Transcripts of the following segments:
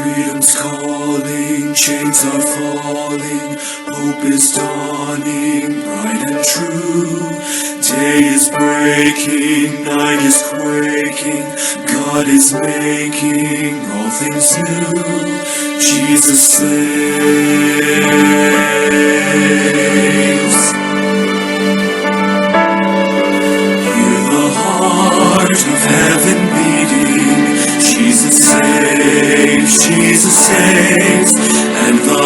Freedom's calling, chains are falling, hope is dawning, bright and true. Day is breaking, night is quaking, God is making all things new. Jesus saves. Hear the heart of heaven beating. Jesus saves, Jesus saves, and the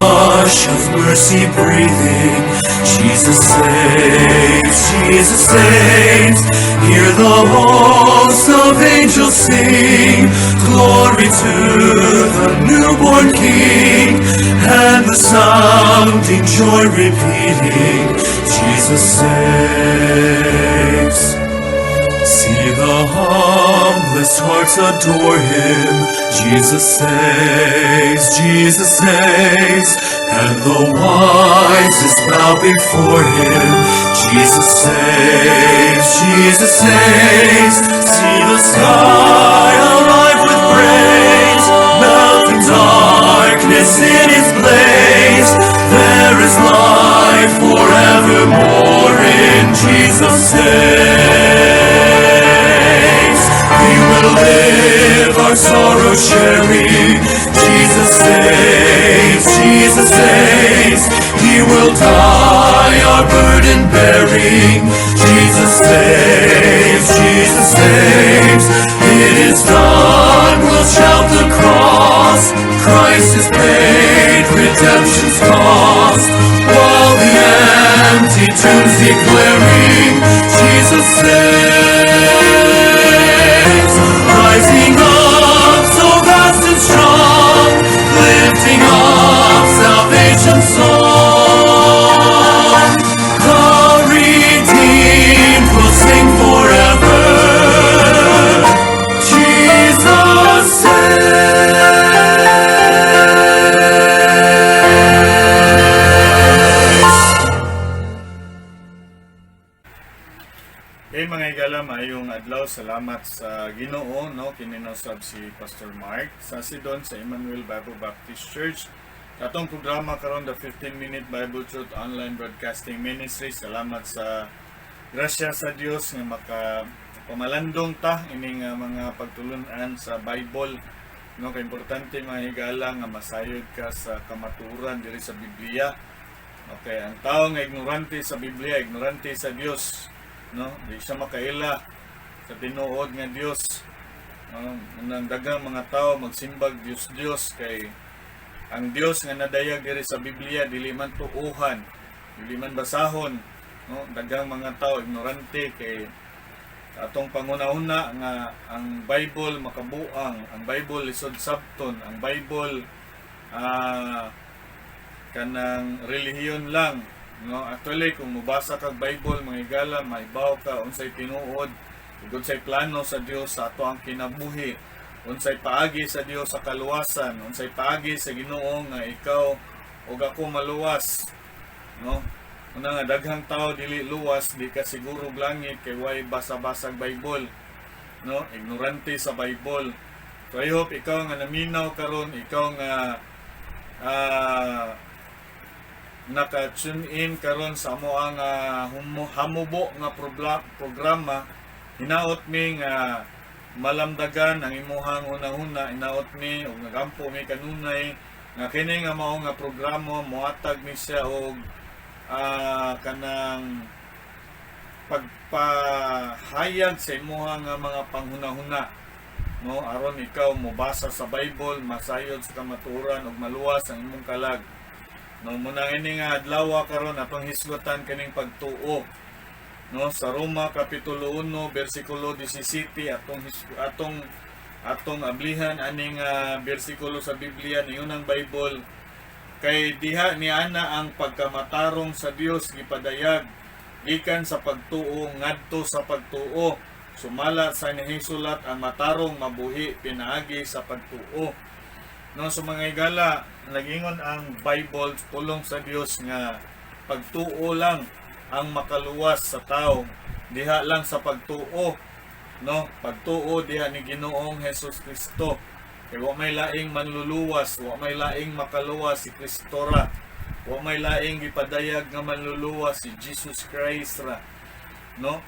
hush of mercy breathing. Jesus saves, Jesus saves. Hear the hosts of angels sing, glory to the newborn King, and the sounding joy repeating, Jesus saves. See the humblest hearts adore him. Jesus saves, Jesus saves, and the wisest bow before him. Jesus saves, Jesus saves. See the sky alive with praise, melting darkness in his blaze. There is life forevermore in Jesus saves. We will live our sorrow sharing. Jesus saves, Jesus saves. He will die our burden bearing. Jesus saves, Jesus saves. It is done, we'll shout the cross. Christ has paid redemption's cost. While the empty tomb's declaring, Jesus saves. Rising up so vast and strong, lifting up salvation's song. The redeemed will sing forever. Jesus saves. Okay, mga higala, maayong adlaw. Salamat sa Ginoo, no? Kini usab si Pastor Mark sa Sidon sa Emmanuel Bible Baptist Church. Atong programa karon, the 15 Minute Bible Truth Online Broadcasting Ministry. Salamat sa grasya sa Dios nga maka pamalandong ta ining mga pagtulunan sa Bible, no? Kay importante, mga higala, nga masayod ka sa kamatuoran diri sa Biblia. Okay, ang tao nga ignorante sa Biblia, ignorante sa Dios, no? Di siya makaila sa tinuod nga Dios. No? Nang daghang mga tao magsimbag Dios Dios kay ang Dios nga nadayag diri sa Biblia dili man tuuhan, dili man basahon, no? Daghang mga tao ignorante kay atong panguna-una nga ang Bible makabuang, ang Bible lisod sabton, ang Bible kanang relihiyon lang, no? Actually, kung mobasa kag Bible, mga higala, maibaw ka unsay tinuod ug unsay plano sa Dios sa ato ang kinabuhi, unsay paagi sa Dios sa kaluwasan, unsay paagi sa Ginoo nga ikaw ug ako maluwas, no? Una nga daghang tao dili luwas, di ka siguro langit kay way basa-basag Bible, no? Ignorante sa Bible. So I hope ikaw nga naminaw karon, ikaw nga naka-tune in karon sa amo ang hamubo nga programa, hinaot mi nga malamdagan ang imuhang hunahuna. Hinaot mi ug nagampo mi kanunay nga kini nga mao nga programa mohatag ni siya og kanang pagpahayag sa imuha nga mga panghunahuna, no, aron ikaw mobasa sa Bible, masayod sa kamatuoran ug maluwas ang imong kalag, no? Muna ini nga adlaw karon atong hisgutan kining pagtuo, no? Sa Roma kapitulo 1 bersikulo 17, atong ablihan aning bersikulo sa Biblia ni unang Bible, kay diha ni ana ang pagkamatarong sa Dios gipadayag gikan sa pagtuo ngadto sa pagtuo, sumala sa nahisulat, "Ang matarong mabuhi pinaagi sa pagtuo," no? So mga higala, nagingon ang Bible, pulong sa Dios, nga pagtuo lang ang makaluwas sa tao, diha lang sa pagtuo, no? Pagtuo diha ni Ginoong Hesus Kristo. Kay wa may laing manluluwas, wa may laing makaluwas, si Kristo ra. Wa may laing gipadayag nga manluluwas, si Jesus Christ ra. No?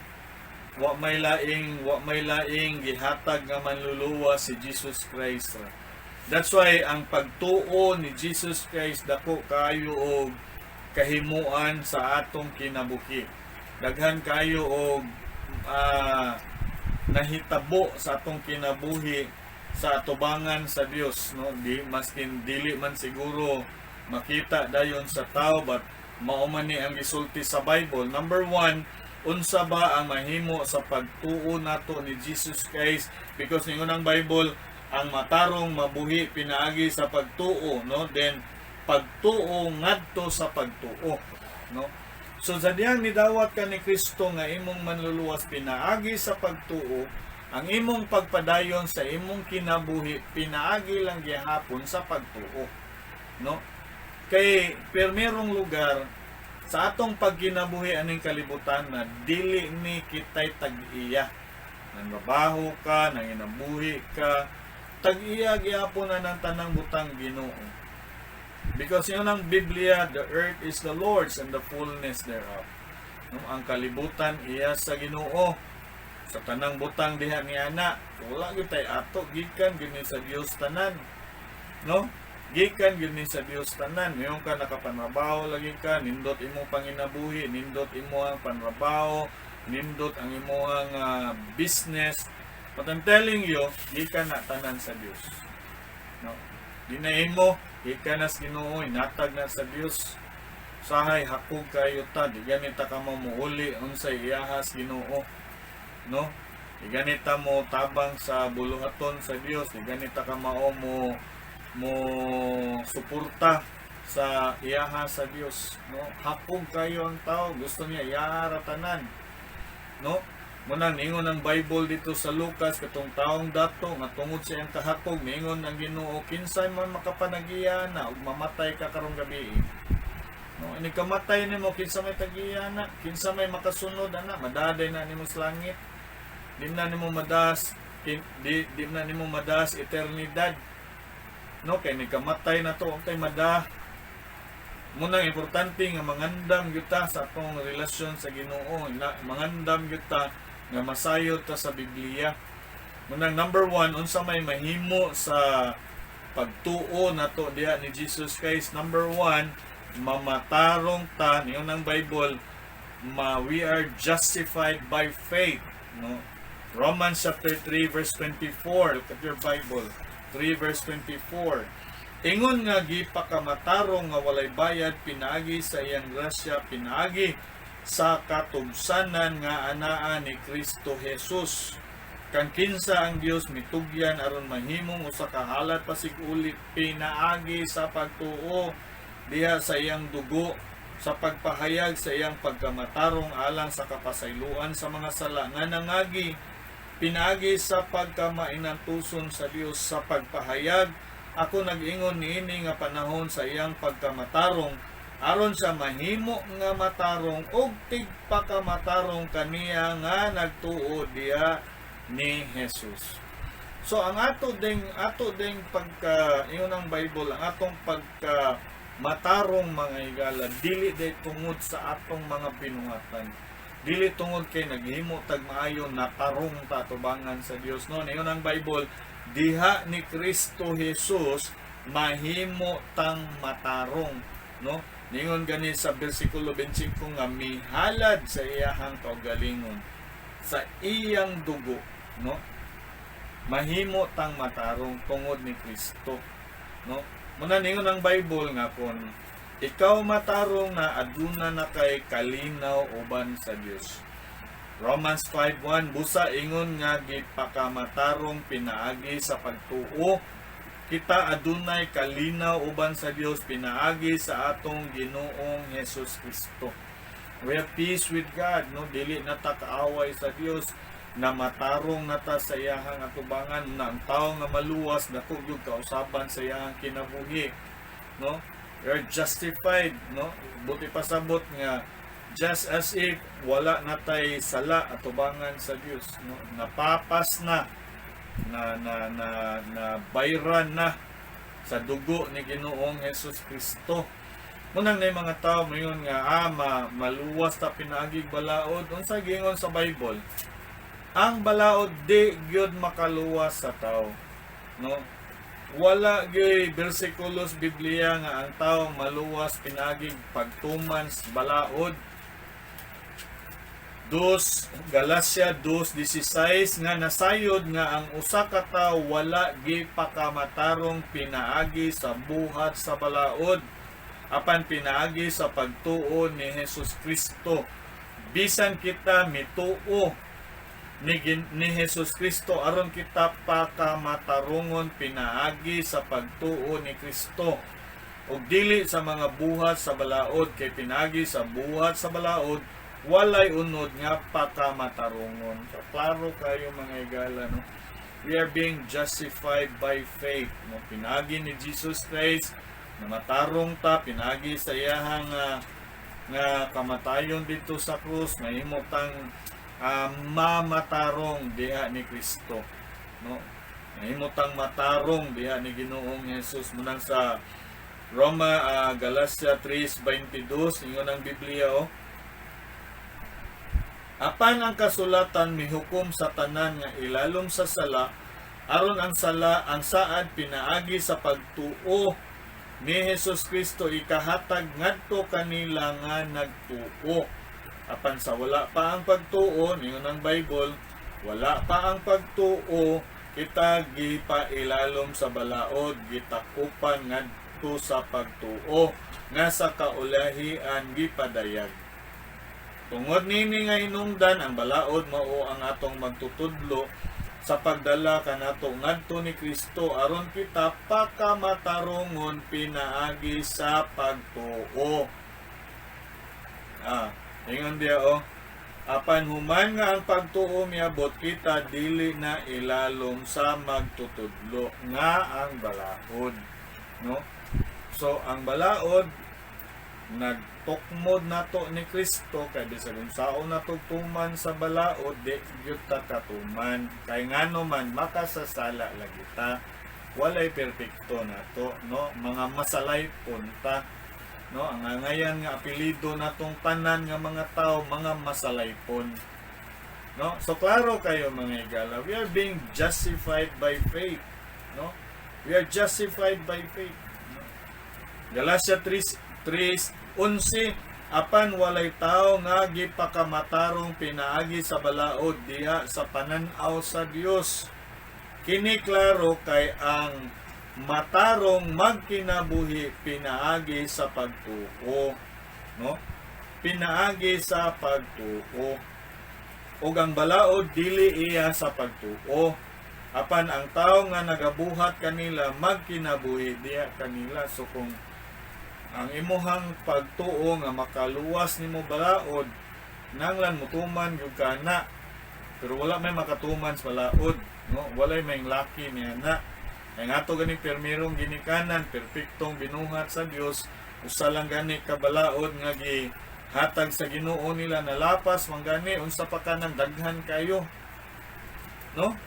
Wa may laing gihatag nga manluluwas, si Jesus Christ ra. That's why ang pagtuo ni Jesus Christ dako kayo og kahimuan sa atong kinabuhi. Daghan kayo og nahitabo sa atong kinabuhi sa atubangan sa Dios, no? Di maskin dili man siguro makita dayon sa tao, but mao man ni ang gisulti sa Bible. Number one, unsa ba ang mahimo sa pagtuo nato ni Jesus Christ? Because ningon ang Bible, ang matarong mabuhi pinaagi sa pagtuo, no? Then pagtuo ngadto sa pagtuo, no? So sa diyang nidawat ka ni Kristo nga imong manluluwas pinaagi sa pagtuo, ang imong pagpadayon sa imong kinabuhi pinaagi lang gihapon sa pagtuo, no? Kay permerong lugar sa atong pagkinabuhi aning kalibutan na dili ni kitay tag-iya. Nanrabaho ka, nanginabuhi ka, tag-iya gihapon na ng tanang butang Ginoo. Because yun ang Biblia, "The earth is the Lord's and the fullness thereof." No, ang kalibutan iya sa Ginoo. Sa tanang butang diha niya na, wala gyud tay ato, gikan gyud ni sa Dios tanan. No? Gikan gyud ni sa Dios tanan. Mayon ka nakapanrabaho lagi ka, nindot imong panginabuhi, nindot imo ang panrabaho, nindot ang imong business. But I'm telling you, gikan na tanan sa Dios. No? Di na imo, gikan na sa Ginoo, inatag na sa Dios. Sahay hakog kayo ta, di ganita ka mo muuli unsay iyahas Ginoo. No? Di ganita mo tabang sa buluhaton sa Dios, di ganita ka mao mo mo suporta sa iyaha sa Dios, no? Hakog kayo ang tao, gusto niya iyaha ra tanan, no? Munang ningon ang Bible dito sa Lucas, katong taong dato nga tungod sa iyang kahakog, ningon ang Ginoo, "Kinsay man makapanagiya na ug mamatay ka karong gabi." No, ini kamatay nimo, kinsa may tagiya na, kinsa may makasunod ana, madaday na nimo sa langit. Di na nimo madas di na nimo madas eternidad. No, kay ni kamatay na to, untay mada. Munang importante nga mangandam gyud ta sa atong relasyon sa Ginoo, na, mangandam gyud ta nga masayod ta sa Biblia. Munang number one, unsa may mahimo sa pagtuo nato diha ni Jesus Christ? Number one, mamatarong ta, niyon ang Bible, ma we are justified by faith, no? Romans chapter 3 verse 24. Look at your Bible. 3 verse 24. Ingon nga gipakamatarong nga walay bayad pinaagi sa iyang grasya, pinaagi sa katubsanan nga anaa ni Kristo Jesus. Kang kinsa ang Dios mitugyan aron mahimong usa ka halad pasig-uli pinaagi sa pagtuo diha sa iyang dugo, sa pagpahayag sa iyang pagkamatarong alang sa kapasayloan sa mga sala nga nangagi pinaagi sa pagkamainantuson sa Dios. Sa pagpahayag ako nag-ingon niini nga panahon sa iyang pagkamatarong, aron sa mahimo nga matarong og tigpakamatarong kaniya nga nagtuo diha ni Jesus. So ang ato ding pagka, ingon ang Bible, ang atong pagka matarong, mga higala, dili day tungod sa atong mga binuhatan. Dili tungod kay naghimo tag maayo, natarong ta atubangan sa Dios, no? Ingon ang Bible, diha ni Kristo Jesus mahimo tang matarong, no? Ningon gani sa bersikulo 25 nga mihalad sa iyahang kaugalingon, sa iyang dugo, no? Mahimo tang matarong tungod ni Kristo, no? Muna ningon ang Bible nga kon ikaw matarong na, aduna na kay kalinaw uban sa Dios. Romans 5:1, busa ingon nga gipakamatarong pinaagi sa pagtuo, kita adunay kalinaw uban sa Dios pinaagi sa atong Ginoong Hesus Kristo. We have peace with God, no? Dili na ta kaaway sa Dios, na matarong na ta sa iyahang atubangan, na ang tao nga maluwas dako gyud kausaban sa iyahang kinabuhi, no? We are justified, no? Buti pasabot nga just as if wala na tay sala atubangan sa Dios, no? Napapas na. Na na na na bayran na sa dugo ni Ginoong Hesus Kristo. Munang na mga tao mayon nga maluwas ta pinaagig balaod. Unsa giingon sa Bible? Ang balaod di gyud makaluwas sa tao, no? Wala gyud bersikulo sa Biblia nga ang tao maluwas pinaagig pagtuman sa balaod. Dos Galacia 2:16 nga nasayod nga ang usa ka tawo wala gipakamatarong pinaagi sa buhat sa balaod, apan pinaagi sa pagtuo ni Jesus Kristo. Bisan kita mituo ni Jesus Kristo aron kita pakamatarongon pinaagi sa pagtuo ni Kristo ug dili sa mga buhat sa balaod, kay pinaagi sa buhat sa balaod walay unod nga pakamatarongon. So, klaro kayo, mga higala, no? We are being justified by faith, no? Pinaagi ni Jesus Christ na matarong ta pinaagi sa iyahang nga kamatayon dito sa krus. Mahimo tang mamatarong diha ni Kristo, no? Mahimo tang matarong diha ni Ginoong Jesus. Munang sa Roma, Galatia 3:22, ingon ang Biblia, oh: "Apan ang kasulatan mihukom sa tanan nga ilalom sa sala, aron ang sala ang saad pinaagi sa pagtuo ni Jesus Kristo ikahatag ngadto kanila nga nagtuo. Apan sa wala pa ang pagtuo," ningon ang Bible, "wala pa ang pagtuo, kita gipailalom sa balaod, gitakupan ngadto sa pagtuo nga sa kaulahian gipadayag. Tungod nini nga hinungdan, ang balaod mao ang atong magtutudlo sa pagdala kanato ngadto ni Kristo aron kita pakamatarongon pinaagi sa pagtuo." Ingon diya, oh. "Apan human nga ang pagtuo miabot, kita dili na ilalom sa magtutudlo nga ang balaod." No? So ang balaod nagtukmod nato ni Kristo, kay bisag unsaon nato tuman sa balaod, di gyud ta katuman, kay ngano man makasasala lagi ta, walay perpekto nato, no? Mga masalay punta, no? Ang angayan nga apelyido natong tanan nga mga tao, mga masalaypon, no? So klaro kayo, mga higala, we are being justified by faith, no? We are justified by faith, no? Galatia 3:3:11, "Apan walay tao nga gipakamatarong pinaagi sa balaod diha sa panan-aw sa Dios. Kini klaro, kay ang matarong magkinabuhi pinaagi sa pagtuo," no? Pinaagi sa pagtuo. "Ug ang balaod dili iya sa pagtuo. Apan ang tao nga nagabuhat kanila magkinabuhi diha kanila." So kung ang imuhang pagtuo nga makaluwas nimo balaod, nanglan mutuman gyud ka na, pero wala may makatuman sa balaod, no? Walay may laki niya na kay nga ato gani permirong ginikanan, perpektong binuhat sa Dios. Usa lang gani ka balaod nga gihatag sa Ginoo nila, nalapas man gani. Unsa pa kanang daghan kayo, no?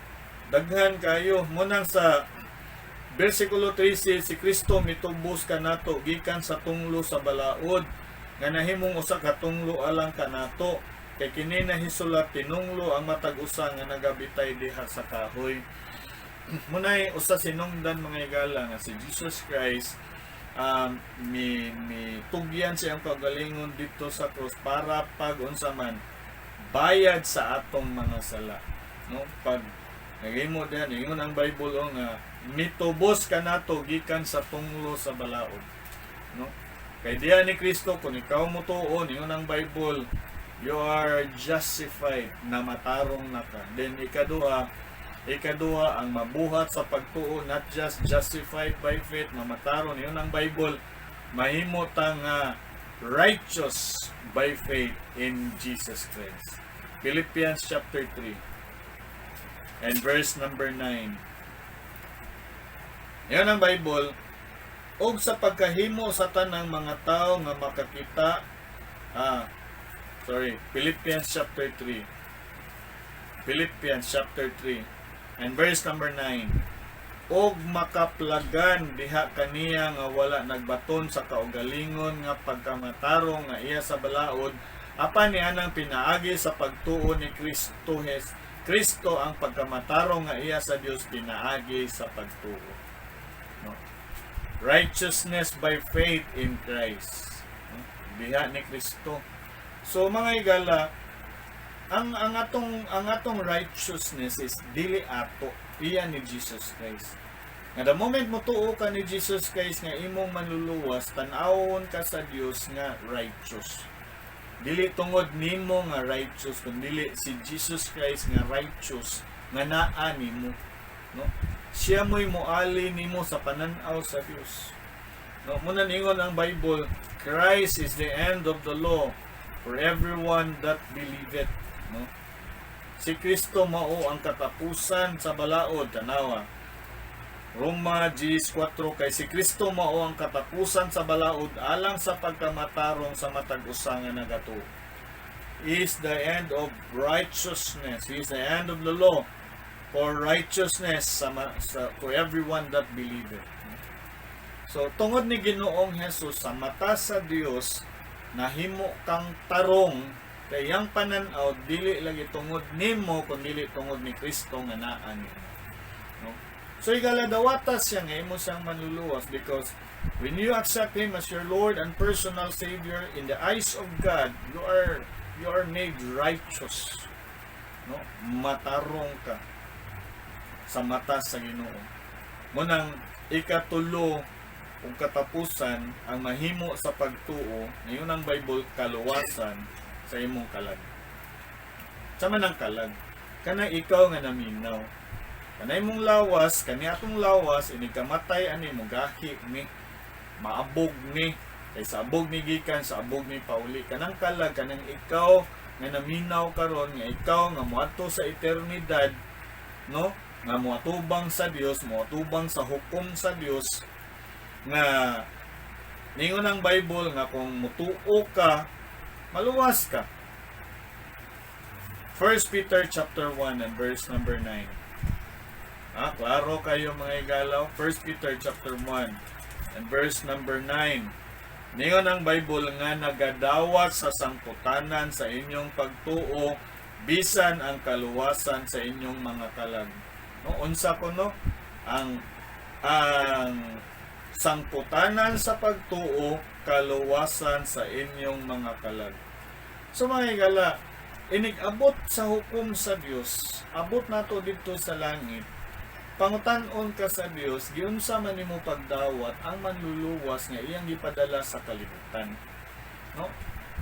Daghan kayo. Munang sa versikulo 13, si Kristo mitubos kanato gikan sa tunglo sa balaod nga nahimong usa ka tunglo alang kanato, kay kini nahisulat, "Tinunglo ang matag usa nga nagabitay diha sa kahoy." Munay usa sinungdan, mga higala, nga si Jesus Christ mi tugyan siyang kagalingon dito sa krus para pag unsa man bayad sa atong mga sala, no? Pag naghimo diyan, ingon ang Bible, oh, nga mitubos kanato gikan sa tunglo sa balaod, no? Kay diya ni Kristo, kung ikaw motuo, ingon ang Bible, you are justified na matarong na ka. Then ikaduha, ang mabuhat sa pagtuo, not just justified by faith, mamatarong, yun ang Bible, mahimo ta nga righteous by faith in Jesus Christ. Philippians chapter 3 and verse number 9. Yan ang Bible: "Og sa pagkahimo sa tanang mga tao nga makakita," sorry, Philippians chapter 3. Philippians chapter 3 And verse number 9, og makaplagan diha kaniya nga wala nagbaton sa kaugalingon nga pagkamatarong nga iya sa balaod, apan nianang pinaagi sa pagtuo ni Kristo ang pagkamatarong nga iya sa Dios pinaagi sa pagtuo, no? Righteousness by faith in Christ, no? Diha ni Kristo. So mga higala, ang atong righteousness is dili ato, iya ni Jesus Christ. Nga the moment mo tuo ka ni Jesus Christ nga imong manluluwas, tan-awon ka sa Dios nga righteous. Dili tungod nimo nga righteous, kundi si Jesus Christ nga righteous nga naa nimo, no? Siya mo'y moali nimo sa panan-aw sa Dios. No, muna ningon ang Bible, "Christ is the end of the law for everyone that believeth," no? Si Kristo mao ang katapusan sa balaod, tanawa. Roma 10:4, kay si Kristo mao ang katapusan sa balaod alang sa pagkamatarong sa matag usa nga nagatuo. He is the end of righteousness. He is the end of the law for righteousness sa to everyone that believeth. So tungod ni Ginoong Hesus, sa mata sa Dios nahimo kang tarong kay iyang panan-aw dili lagi tungod nimo kundi tungod ni Kristo nga naa nimo. No? So higala, dawata siya nga imo siyang manluluwas because when you accept Him as your Lord and personal Savior, in the eyes of God, you are made righteous. No? Matarong ka sa mata sa Ginoo. Munang ikatulo ug katapusan ang mahimo sa pagtuo, ngayon ang Bible, kaluwasan sa imong kalag. Sa man ang kalag, kana ikaw nga naminaw. Kanay mong lawas, kani atong lawas, inig kamatay ani mo gahi ni, maabog ni, kay sa abog ni gikan, sa abog ni pauli. Kanang kalag, kanang ikaw nga naminaw karon, nga ikaw nga moadto sa eternidad, no? Nga moatubang sa Dios, moatubang sa hukom sa Dios, nga ningon ang Bible nga kung mutuo ka, maluwas ka. 1 Peter chapter 1 and verse number 9. Ah, klaro kayo, mga higala. 1 Peter chapter 1 and verse number 9. Ningon ang Bible nga nagadawat sa sangputanan sa inyong pagtuo bisan ang kaluwasan sa inyong mga kalag. No, unsa ko no? Ang sangputanan sa pagtuo, kaluwasan sa inyong mga kalag. So mga higala, inig abot sa hukom sa Dios, abot nato didto sa langit, pangutan-on ka sa Dios, giunsa man nimo pagdawat ang manluluwas nga iyang gipadala sa kalibutan. No?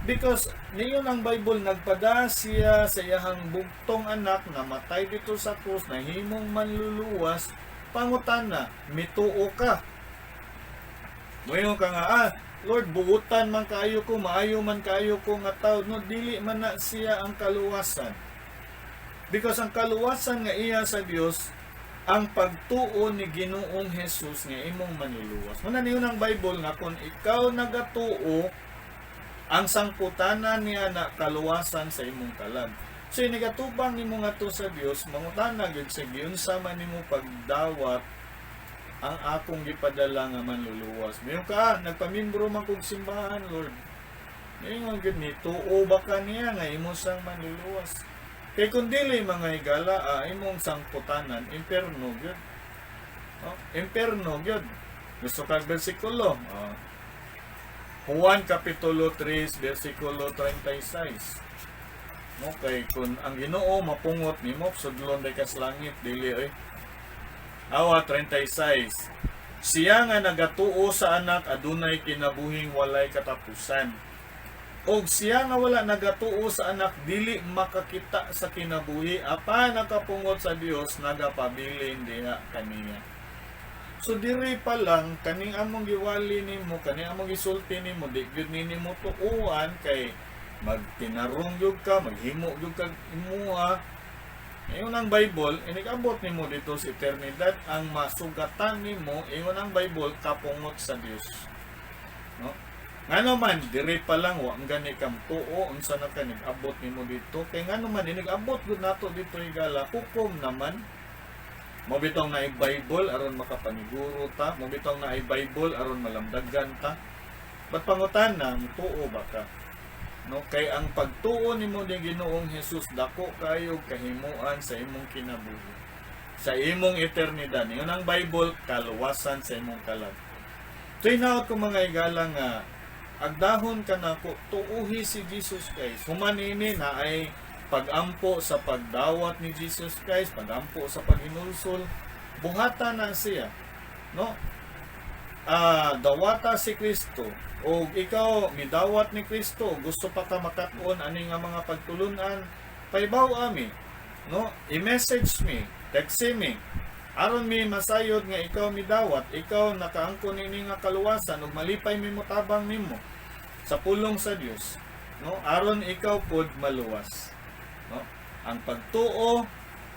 Because niyon ang Bible, nagpada siya sa iyahang bugtong anak, namatay dito sa krus, nahimong manluluwas, pangutana, mituo ka? Moingon ka nga, "Ah, Lord, buutan man kaayo ko, maayo man kaayo ko nga tao." No, dili man na siya ang kaluwasan. Because ang kaluwasan nga iya sa Dios, ang pagtuo ni Ginoong Jesus nga imong manluluwas. Muna niyon ang Bible nga kung ikaw nagatuo, ang sangputanan niya na kaluwasan sa imong kalag. So inigatubang nimo ngadto sa Dios, mangutana gyud sa giunsa man nimo pagdawat ang akong gipadala nga manluluwas? Mayon ka, "Ah, nagpamimbro man kog simbahan, Lord." Ngayon gyud ni tuo ba ka niya nga imo sang manluluwas? Kay kung dili, mga higala, ah, imong sangputanan imperno gyud. Oh, imperno gyud. Gusto kag bersikulo? Oh. Juan kapitulo 3 bersikulo 36. No, kay kung ang Ginoo mapungot nimo, sudlon day kas langit, dili oy. Awa 36. Siya nga nagatuo sa anak adunay kinabuhing walay katapusan. Og siya nga wala nagatuo sa anak dili makakita sa kinabuhi apan nakapungot sa Dios nagapabilin diha kaniya. So diri pa lang, kaning among giwali nimo, kaning among gisulti nimo, di gyud ni nimo tuuan kay magtinarong gyud ka, maghimo gyud kag imuha. Ingon ang Bible, inig-abot nimo dito sa eternidad, ang masugatan nimo, ingon ang Bible, kapungot sa Dios. No? Ngano man, diri pa lang, wa gani kam tuo, unsa na ka nag-abot nimo dito. Kay ngano man, inig-abot gud nato dito, higala, hukom naman. Mao bitong naay Bible aron makapaniguro ta, mao bitong naay Bible aron malamdagan ta. But pangutana, mutuo ba ka? No, kay ang pagtuo nimo ni Ginoong Hesus dako kayo kahimuan sa imong kinabuhi, sa imong eternidad. Ingon ang Bible, kaluwasan sa imong kalag. So hinaot ko, mga igala, nga agdahon ka nako, tuuhi si Jesus Christ. Human ini naay pagampo sa pagdawat ni Jesus Christ, pagampo sa paghinulsol, buhata na siya. No? Dawata si Kristo o ikaw midawat ni Kristo, gusto pa ka makat-on ani nga mga pagtulunan, pahibaw mi, no? I-message me, text me aron mi masayod nga ikaw midawat, ikaw nakaangkon ini nga kaluwasan ug malipay mi motabang nimo sa pulong sa Dios, no, aron ikaw pod maluwas, no? Ang pagtuo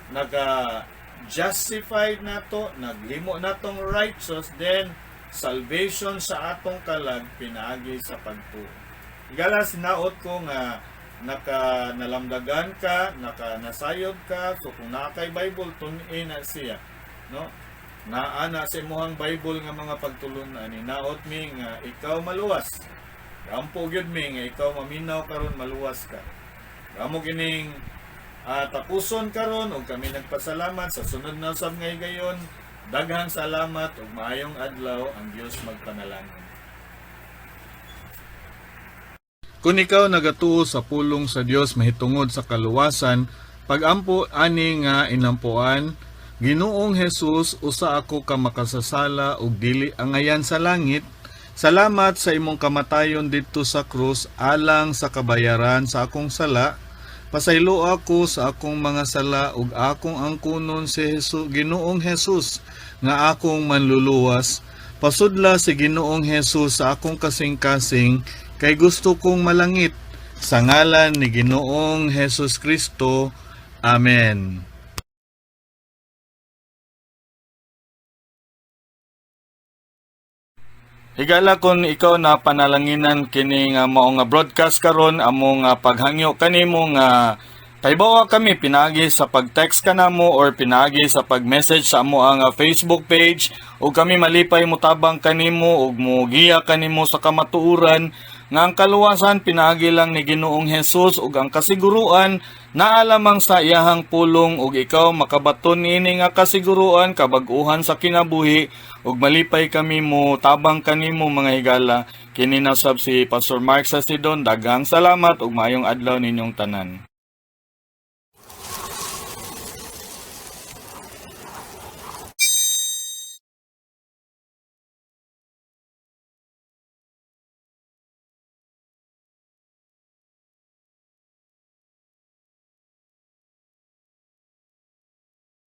naga justified nato, naglimo natong righteous, then salvation sa atong kalag pinaagi sa pagtuo. Igala, sinaot ko nga naka nalamdagan ka, naka nasayod ka. So kung naa kay Bible, tun-i na siya, no? Naa na sa imuhang Bible nga mga pagtulunan. Hinaot mi nga ikaw maluwas. Gampo gyud mi nga ikaw maminaw karon, maluwas ka. Amo kining tapuson karon ug kami nagpasalamat. Sa sunod na usab nga higayon. Daghang salamat ug maayong adlaw, ang Dios magpanalangin. Kung ikaw nagatuo sa pulong sa Dios mahitungod sa kaluwasan, pagampo ani nga inampuan: "Ginoong Jesus, usa ako ka makasasala ug dili angayan sa langit. Salamat sa imong kamatayon didto sa krus alang sa kabayaran sa akong sala. Pasaylo ako sa akong mga sala ug akong angkunon si Jesus, Ginoong Jesus, nga akong manluluwas. Pasudla si Ginoong Jesus sa akong kasing-kasing kay gusto kong malangit. Sa ngalan ni Ginoong Jesus Kristo. Amen." Higala, kung ikaw na panalanginan kini nga mao nga broadcast karon, amo nga paghangyo kanimo nga pahibawa kami pinaagi sa pag-text kanamo or pinaagi sa pag-message sa amo ang Facebook page ug kami malipay motabang kanimo ug mogiya kanimo sa kamatuoran nga ang kaluwasan pinaagi lang ni Ginoong Hesus ug ang kasiguruan naa lamang sa iyahang pulong ug ikaw makabaton niini nga kasiguruan, kabag-uhan sa kinabuhi, ug malipay kami mo tabang kanimo, mga higala. Kini na sab si Pastor Mark Sasidon. Daghang salamat ug maayong adlaw ninyong tanan.